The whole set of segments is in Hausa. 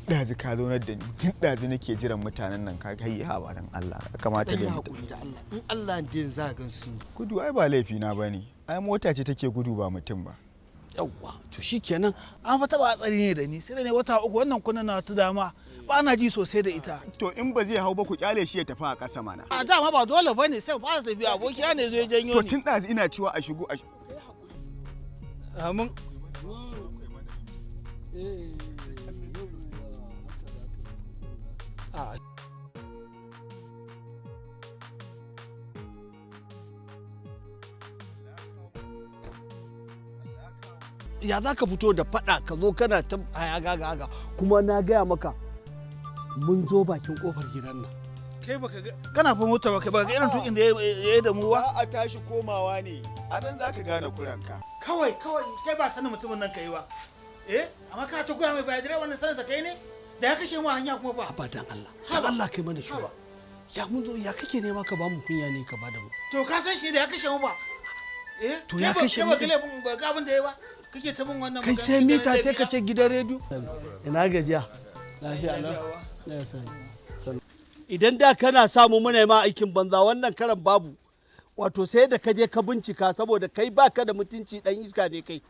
Ɗazu ka zaunar da ni, tun ɗazu nake jiran mutanen nan ka kai ha ba dan Allah. Ya kamata Dan dai yi mu hakuri da Allah. In Allah ya za ka gan su. Gudu ai ba laifi na bane. Ai mota ce take gudu ba mutum ba. Yawwa, to shikenan. An fa taba hatsari ne da ni, sai da ne wata 3 wannan kunnen na ta dama ba na ji sosai da ita. To in ba zai hau ba ku kyale shi ya tafi a ƙasa mana. A dama ba dole ba ne, sai fara tafiya, abokiya ne zai janyo To ni. tun ɗazu ina cewa a shigo a Amin. A ya za ka fito da faɗa ka zo kana ta haya gaga haka, kuma na gaya maka mun zo bakin kofar gidan nan. Kai baka ga kana fa mota ba, kai baka ga irin tukin da ya yi da mu ba. A tashi komawa ne. A nan za ka gane kuranka. Kawai kawai kai ba sanin mutumin nan kai ba. Eh, amma ka ta koya mai ba direban nan sanin sa kai ne? Da ya kashe mu a hanya kuma ba. Haba dan Allah, dan Allah kai mana shiru. Ya mun zo ya kake nema ka ba mu kunya ne ka ba da mu. To ka san shi da ya kashe mu ba. Eh, To ya kai ba- kashe kai mu ba ga laifin ba ga abin da ya ba. Kake ta bin wannan Kai magana sai gidan mita sai laifi ka na? ce gidan rediyo. Ina gajiya. Lafiya lau. Na sani. Idan da kana samu muna ma aikin banza, wannan karan babu. Wato sai da ka je ka bincika saboda kai baka da mutunci, dan iska ne kai.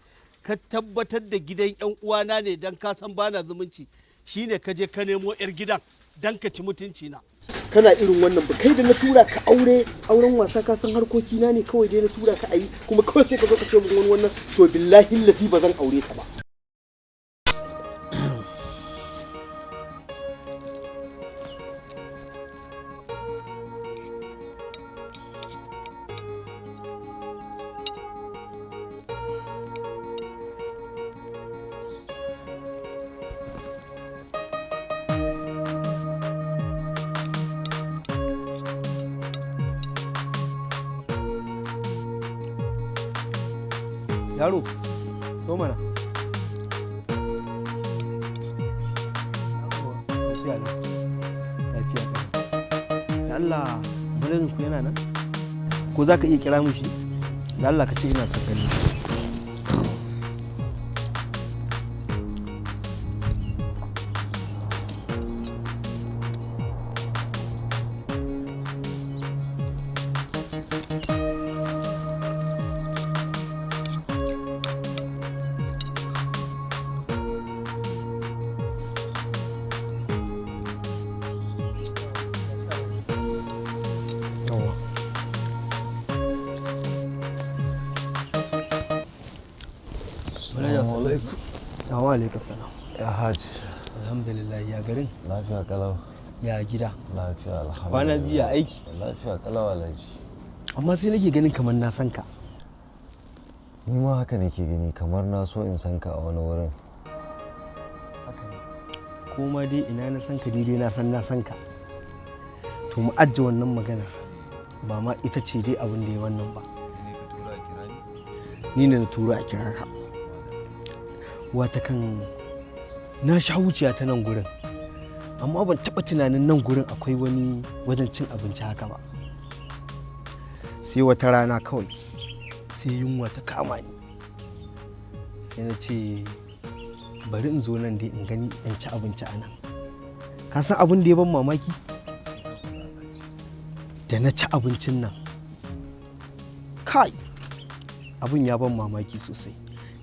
Ka tabbatar da gidan yan uwana ne dan ka san bana zumunci. Shine ka je ka nemo yar gidan dan ka ci mutunci na. Kana irin wannan ba kai da na tura ka aure, auren wasa, ka san harkoki na ne kawai dai na tura ka ayi, kuma kawai sai ka zo ka ce min wani wannan. To billahi lazi ba zan aure ta ba. Yaro, zo mana. Lafiya lau. Lafiya lau. Da Allah, manajan ku yana nan? Ko za ka iya kira min shi? Da Allah ka ce ina son ganin shi. Yawwa. Assalamu alaikum. Wa alaikum salam. Ya Hajji. Alhamdulillah, ya garin? Lafiya kalau. Ya gida? Lafiya alhamdulillah. Kwana biyu ya aiki? Lafiya kalau, Alhaji. Amma sai nake ganin kamar na san ka. Ni ma haka nake gani, kamar na so in san ka a wani wurin. Ko ma dai ina na san ka, daidai na san na san ka. To mu ajiye wannan maganar. Ba ma ita ce dai abin da ya wannan ba. Ni ne na turo a kira ka. Wata kan na sha wuciya ta nan gurin. Amma ban taɓa tunanin nan gurin akwai wani wajen cin abinci haka ba. Sai wata rana kawai sai yunwa ta kama ni. Sai na ce bari in zo nan dai in gani in ci abinci a nan. Ka san abin da ya ban mamaki? Da na ci abincin nan. Kai! Abin ya ban mamaki sosai.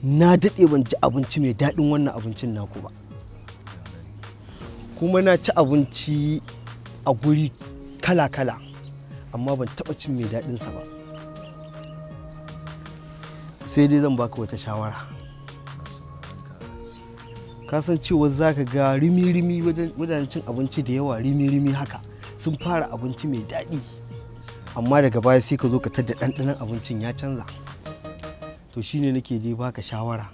Na daɗe ban ci abinci mai daɗin wannan abincin naku ba. Kuma na ci abinci a guri kala-kala, amma ban taɓa cin mai daɗinsa ba. Sai dai zan baka wata shawara. Ka san cewa za ka ga rimi-rimi wajen cin abinci da yawa, rimi-rimi haka sun fara abinci mai daɗi, amma daga baya sai ka zo ka tadda ɗanɗanon abincin ya canza. To shine nake dai baka shawara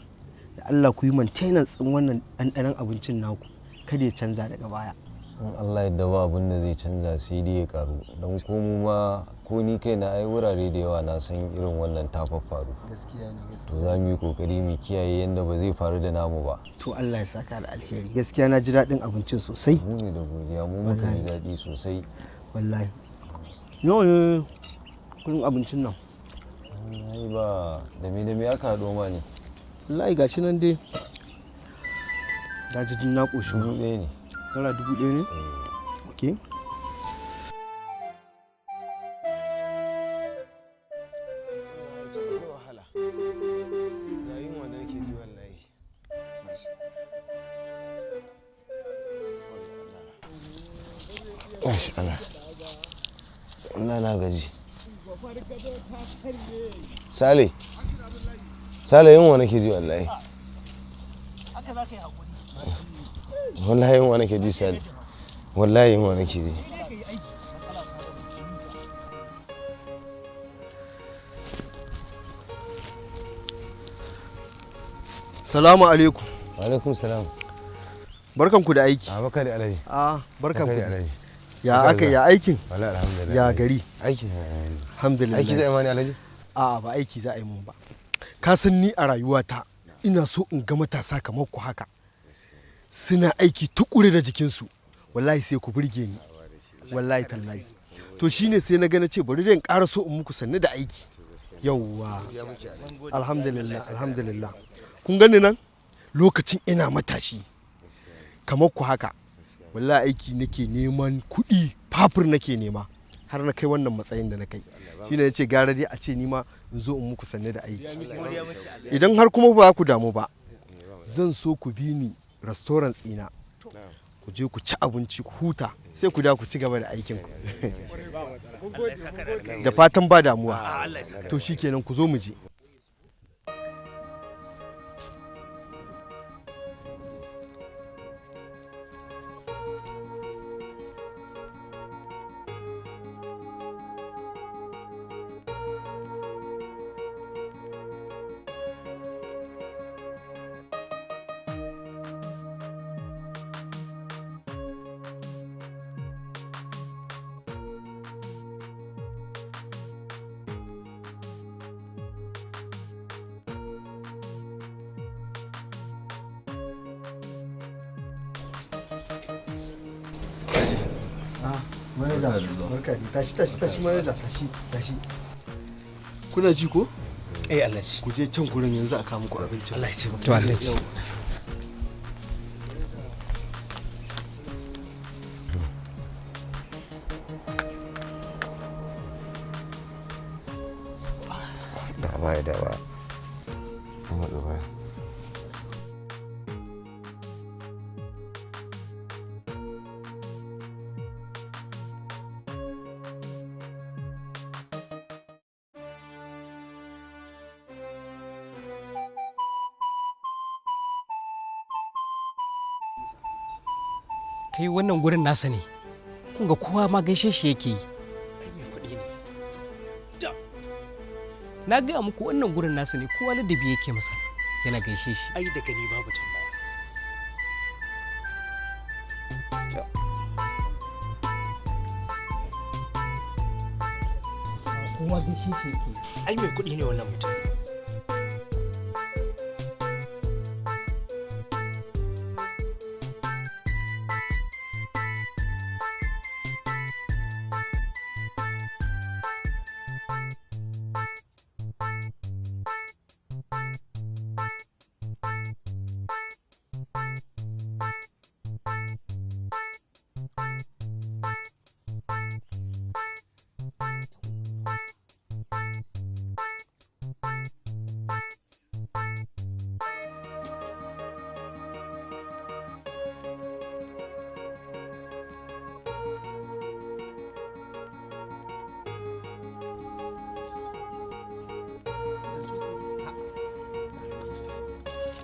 da Allah ku yi maintenance ɗin wannan ɗanɗanon abincin naku, kada ya canza daga baya. In Allah yadda ba abin da zai canza, sai dai ya karu. Don ko mu ma, ko ni kai na ai wurare da yawa na san irin wannan ta faru. Gaskiya ne, gaskiya. To za mu yi kokari mu kiyaye yadda ba zai faru da namu ba. To Allah ya saka da alheri. Gaskiya na ji daɗin abincin sosai. Mu ne da godiya, mu muka ji daɗi sosai. Wallahi. Nawa ne kudin abincin nan? Ai ba da me aka haɗo ma ne. Wallahi gashi nan dai. Na ji na ƙoshi. 1000 ne. Naira 1000 ne? Okay. Masha Allah. Allah na gaji. Sale. Sale yunwa nake ji wallahi. Haka za ka yi haƙuri. Wallahi yunwa nake ji Sale. Wallahi yunwa nake ji. Salamu alaikum. Wa alaikum salam. Barkanku da aiki. A baka da alhaji. A barkanku. Barka da alhaji. Ya aka ya aikin? Wallahi alhamdulillah. Ya gari? Aiki. Alhamdulillah. Aiki zai mani alhaji? A'a ba aiki za a yi mun ba. Ka san ni a rayuwata ina so in ga matasa kamar ku haka. Suna aiki tukure da jikinsu. Wallahi sai ku burge ni. Wallahi tallahi. To shine sai na ga na ce bari dai in ƙara so in muku sannu da aiki. Yawwa. Alhamdulillah alhamdulillah. Kun gani nan lokacin ina matashi kamar ku haka. Wallahi aiki nake neman kuɗi fafur nake nema har na kai wannan matsayin da na kai shine nace gara dai a ce ni ma in zo in muku sanne da aiki. Idan har kuma ba ku damu ba zan so ku bi ni restaurant tsina ku je ku ci abinci ku huta sai ku da ku ci gaba da aikin ku da fatan ba damuwa. To shikenan ku zo mu je. Tashi tashi tashi manaja tashi tashi. Kuna ji ko? Eh Allah shi. Ku je can gurin yanzu a kawo muku abinci. Allah ya ce To Allah. Da baya da baya. Matsa baya. Kai wannan gurin nasa ne, kun ga kowa ma gaishe shi yake yi. Ai mai kuɗi ne. Na gaya muku wannan gurin nasa ne, kowa ladabi yake masa yana gaishe shi. Ai da gani babu tambaya. Kowa gaishe shi yake yi. Ai mai kuɗi ne wannan mutum.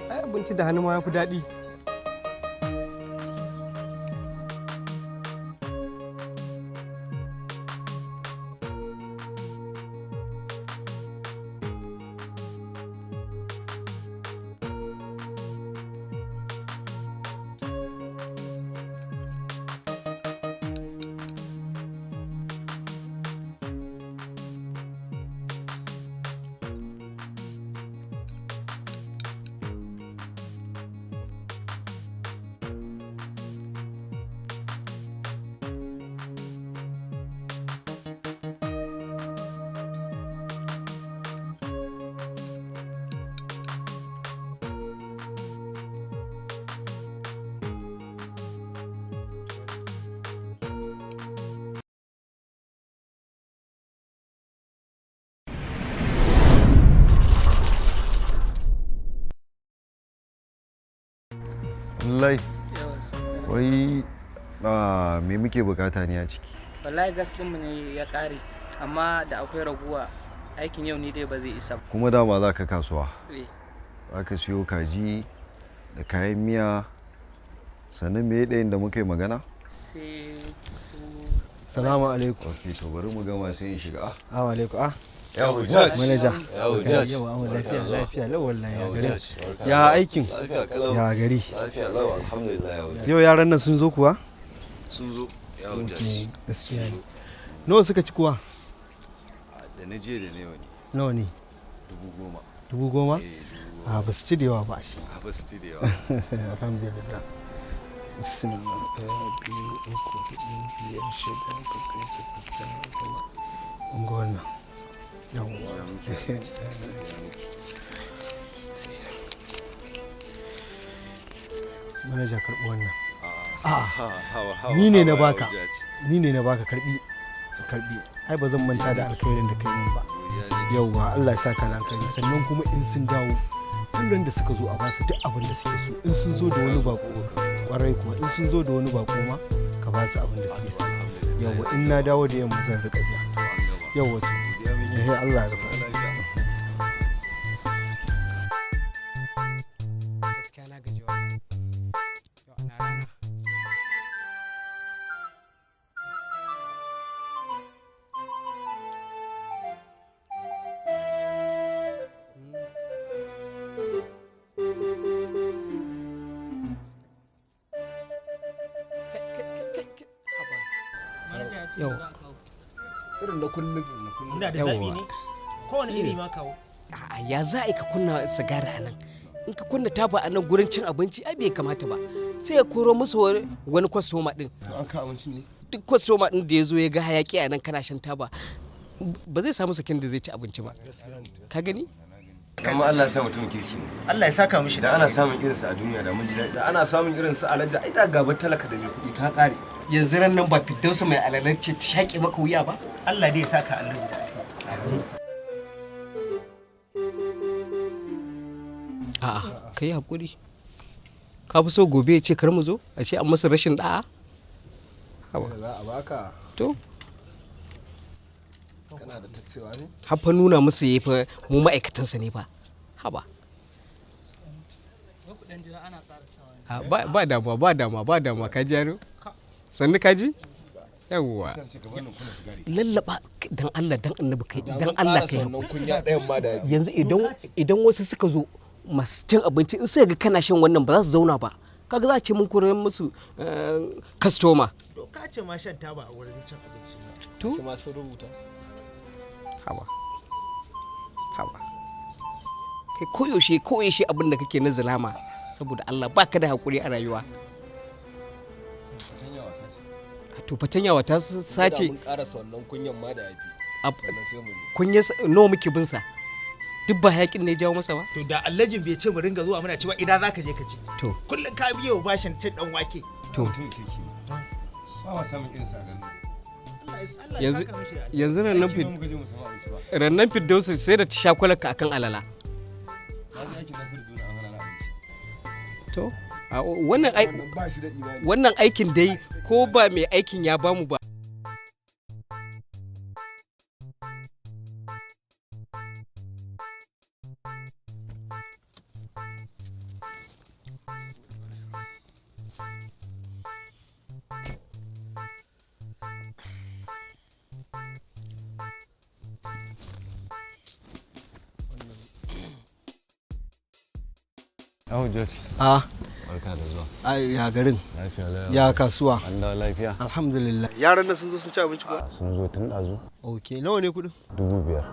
Ai abinci da hannu ma ya fi daɗi. Abdullahi. Wai me muke bukata ne a ciki? Wallahi gas ɗinmu ne ya ƙare, amma da akwai raguwa aikin yau ni dai ba zai isa ba. Kuma dama za ka kasuwa. Za ka siyo kaji da kayan miya, sannan me ɗayan da muka yi magana? Sai su. Salamu alaikum. Ok, to bari mu gama sai in shiga. Assalamu alaikum. Ah. Yawo Judge. Manaja. Yawo Judge. Yawa, amma lafiya, lafiya, lau wallahi ya gari. Judge. Ya aikin? Lafiya kalau. Ya gari. Lafiya lau, alhamdulillah yawo Judge. Yau yaran nan sun zo kuwa? Sun zo. Yawo Ok, Judge. gaskiya ne. Nawa suka ci kuwa? Da na je da na yau ne. Nawa ne? 10,000. 10,000? Eh, 10,000. A ba su ci da yawa ba shi. A ba su ci da yawa. Alhamdulillah. Bismillah. 1, 2, 3, 4, 5, 6, 7, 8, 9, 10. Ungo wannan. Yawwa. Manaja karɓi wannan. A'a, ni ne na baka. Ni ne na baka karɓi. Karɓi. Ai ba zan manta da alkhairin da kai min ba. Yawwa, Allah ya saka da alkhairi. Sannan kuma in sun dawo, duk da suka zo a basu duk abin da suke so. In sun zo da wani bako, kwarai kuwa in sun zo da wani bako ma ka basu abin da suke so. Yawwa, in na dawo da yamma zan riƙa biya. Yawwa to. Eh, Allah ya rufa asiri. Gaskiya na gaji wallahi. Yau ana rana. Yau. Irin na kullum. Muna da zaɓi ne? Kowane iri ma kawo. A'a, ya za a yi ka kunna sigari a nan? In ka kunna taba a nan gurin cin abinci ai bai kamata ba. Sai ya koro musu wani kwastoma din. To an kawo abincin ne? Duk kwastoma din da ya zo ya ga hayaki a nan kana shan taba ba zai samu sakin da zai ci abinci ba. Ka gani? Amma Allah ya sa mutumin kirki ne. Allah ya saka mishi. Da ana samun irinsa a duniya da mun ji daɗi. Da ana samun irinsa Alhaji ai da gaban talaka da mai kuɗi ta ƙare. Yanzu ran nan ba Firdausa mai alalar ce ta shaƙe maka wuya ba? Allah dai ya saka Alhaji da alheri. A'a, ka yi haƙuri. Ka fi so gobe ya ce kar mu zo? A ce an masa rashin da'a? Haba. Za a baka. To. Kana da tacewa ne? Har fa nuna musu yayi fa mu ma'aikatansa ne fa. Haba. Ba damuwa, ba damuwa, ba damuwa ka ji yaro? Sannu ka ji? Yawwa. Lallaba dan Allah dan Annabi kai dan Allah kai. Yanzu idan wasu suka zo masu cin abinci in suka ga kana shan wannan ba za su zauna ba. Kaga za a ce mun koyar musu customer. Doka ce ma shan taba a wurin cin abinci. To? Su ma sun rubuta. Haba. Haba. Kai koyaushe abin da kake na zulama saboda Allah baka da hakuri a rayuwa. To fatanyawa ta sace. Mun karasa wannan kunyan ma da yafi. Sannan sai mu zo. Kunya nawa muke bin sa? Duk ba hayakin ne ya jawo masa ba? To da Alhajin bai ce mu ringa zuwa muna cewa ina zaka je ka ci. To. Kullum ka biyo bashin cin dan wake. To. Mutumin kirki ne. Ba ma samun irinsa a garin. Yanzu rannan Firdausu sai da ta sha kwalarka akan alala. Na je aikin Nasiru Dole an hana ni abinci. To, wannan aikin dai ko ba mai aikin ya bamu ba. Yawo George. Ah. Barka da zuwa. Ai ya garin. Lafiya lau. Ya kasuwa. An dawo lafiya. Alhamdulillah. Yaran nan sun zo sun ci abinci kuwa? Sun zo tun ɗazu. Ok, nawa ne kuɗin? 5,000.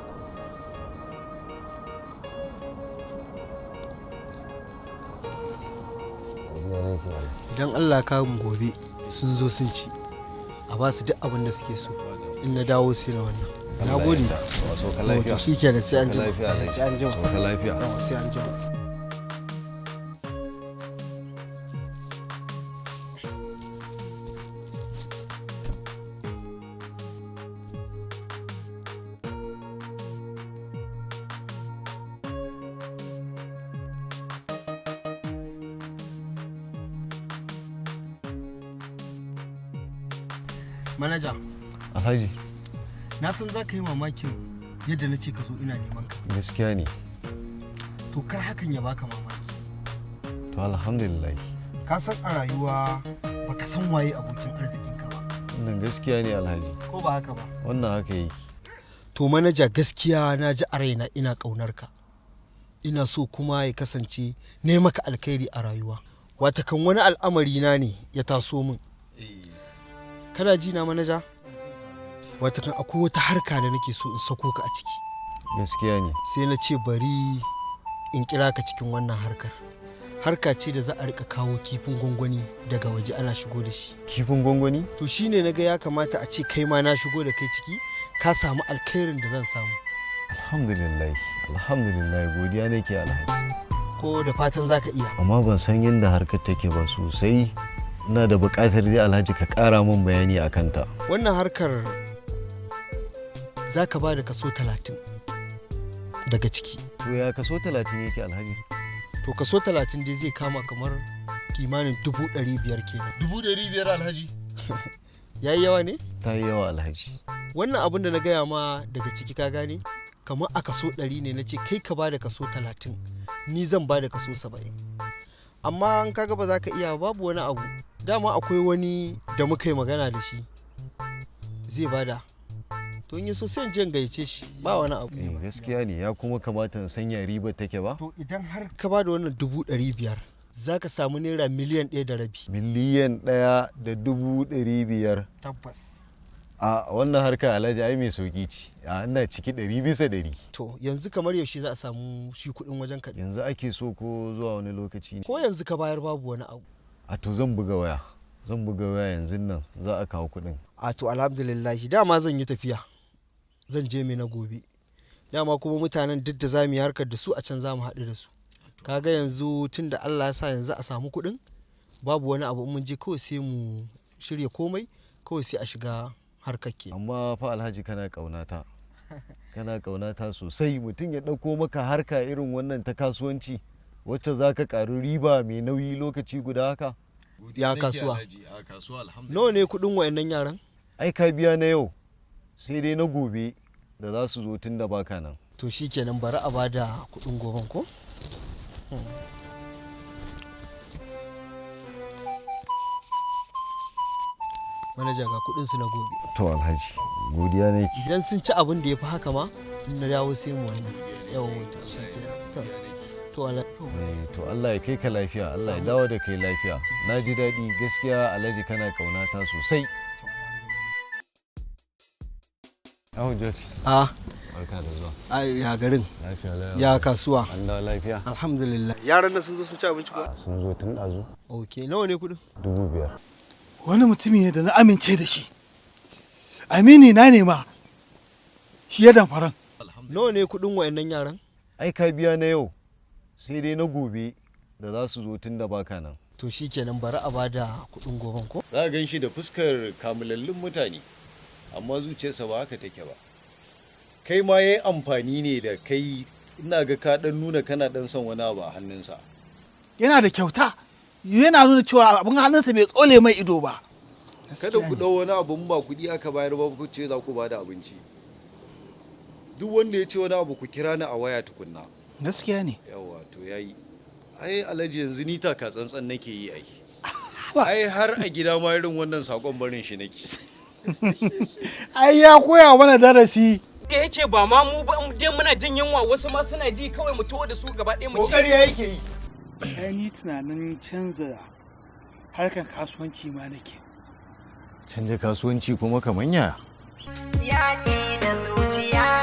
Idan Allah ka mu gobe sun zo sun ci a ba su duk abin da suke so. In na dawo sai na wannan. Na gode. Sauka lafiya. Shi kenan sai an jima. Sai an jima. Sauka lafiya. Sai an jima. Manaja. Alhaji. Na san za ka yi mamakin yadda na ce ka zo ina neman ka. Gaskiya ne. To kar hakan ya baka mamaki. To alhamdulillah. Ka san a rayuwa baka san waye abokin arzikinka ba. Wannan gaskiya ne, Alhaji. Ko ba haka ba? Wannan haka yake. To manaja, gaskiya na ji a raina ina ƙaunar ka. Ina so kuma ya kasance ne maka alkhairi a rayuwa. Watakan wani al'amari na ne ya taso min. Kana ji na, manaja? Watakan akwai wata harka da nake so in sako ka a ciki. Gaskiya ne. Sai na ce bari in kira ka cikin wannan harkar. Harka ce da za a rika kawo kifin gwangwani daga waje ana shigo da shi. Kifin gwangwani? To shine na ga ya kamata a ce kai ma na shigo da kai ciki, ka samu alkhairin da zan samu. Alhamdulillah, alhamdulillah, godiya nake, Alhaji. Ko da fatan zaka iya. Amma ban san yadda harkar take ba sosai. Ina da buƙatar dai, Alhaji, ka ƙara min bayani a kanta. Wannan harkar za ka ba da kaso 30 daga ciki. To ya kaso 30 yake, Alhaji? To kaso 30 dai zai kama kamar kimanin 500,000 kenan. 500,000, Alhaji? Ya yi yawa ne? Ta yi yawa, Alhaji. Wannan abin da na gaya ma daga ciki, ka gane, kamar a kaso 100 ne na ce kai ka ba da kaso 30, ni zan ba da kaso 70. Amma in kaga ba za ka iya, babu wani abu. Dama akwai wani da muka yi magana da shi zai bada. To in yi so sai in je in gayyace shi, ba wani abu. Eh, gaskiya ne, ya kuma kamata in sanya riba take ba. To idan har ka ba da wannan 500,000, za ka samu naira 1.5 miliyan. 1,500,000? Tabbas. A wannan harka, Alhaji, ai mai sauki ce. A ina ciki 100%. To yanzu kamar yaushe za a samu shi kuɗin wajen ka? Yanzu ake so ko zuwa wani lokaci ne? Ko yanzu ka bayar, babu wani abu. A to zan buga waya. Zan buga waya yanzu nan, za a kawo kuɗin. A to alhamdulillah, dama zan yi tafiya. Zan je mai na gobe. Dama kuma mutanen duk da za mu yi harkar da su a can za mu haɗu da su. Kaga yanzu tun da Allah ya sa yanzu a samu kuɗin, babu wani abu, in mun je kawai sai mu shirya komai, kawai sai a shiga harkar ke. Amma fa Alhaji, kana ƙaunata. Kana ƙaunata sosai, mutum ya ɗauko maka harka irin wannan ta kasuwanci wacce za ka ƙaru riba mai nauyi lokaci guda haka. Ya kasuwa? Nawa ne kuɗin wayannan yaran? Ai ka biya na yau, sai dai na gobe da za su zo tun da baka nan. To shikenan, bari a bada kuɗin goben ko? Manaja, ga kuɗin su na gobe. To Alhaji, godiya nake. Idan sun ci abin da ya fi haka ma, in na dawo sai mu wannan. Yawwa, to shikenan. To Allah. To Allah ya kai ka lafiya, Allah ya dawo da kai lafiya. Na ji daɗi gaskiya, Alhaji, kana ƙaunata sosai. Ahu George. Ah. Barka da zuwa. Ai ya garin? Lafiya lau. Ya kasuwa? An dawo lafiya. Alhamdulillah. Yaran nan sun zo sun ci abinci ko? Sun zo tun ɗazu. Ok, nawa ne kuɗin? 5,000. Wani mutumi ne da na amince da shi, amini na ne ma shi ya damfaran. Nawa ne kuɗin wayannan yaran? Ai ka biya na yau, sai dai na gobe da za su zo tun da baka nan. To shikenan, bari a bada kuɗin goben ko? Za a gan shi da fuskar kamulallun mutane, amma zuciyarsa ba haka take ba. Kai ma ya yi amfani ne da kai, ina ga ka ɗan nuna kana ɗan son wani abu a hannunsa. Yana da kyauta, yana nuna cewa abin hannunsa bai tsole mai ido ba. Kada ku ɗau wani abun ba kuɗi aka bayar ba ku ce za ku ba da abinci. Duk wanda ya ce wani abu, ku kira ni a waya tukunna. Gaskiya ne. Yawwa, to yayi. Ai Alhaji, yanzu ni taka tsantsan nake yi ai. Ai har a gida ma irin wannan sakon barin shi nake. Ai ya koya mana darasi. Da ya ce ba ma mu ba, in dai muna jin yunwa wasu ma suna ji, kawai mu taho da su gaba ɗaya mu ci. Kokari yake yi. Ai ni tunanin canza harkar kasuwanci ma nake. Canja kasuwanci kuma kaman ya? Yaƙi da zuciya.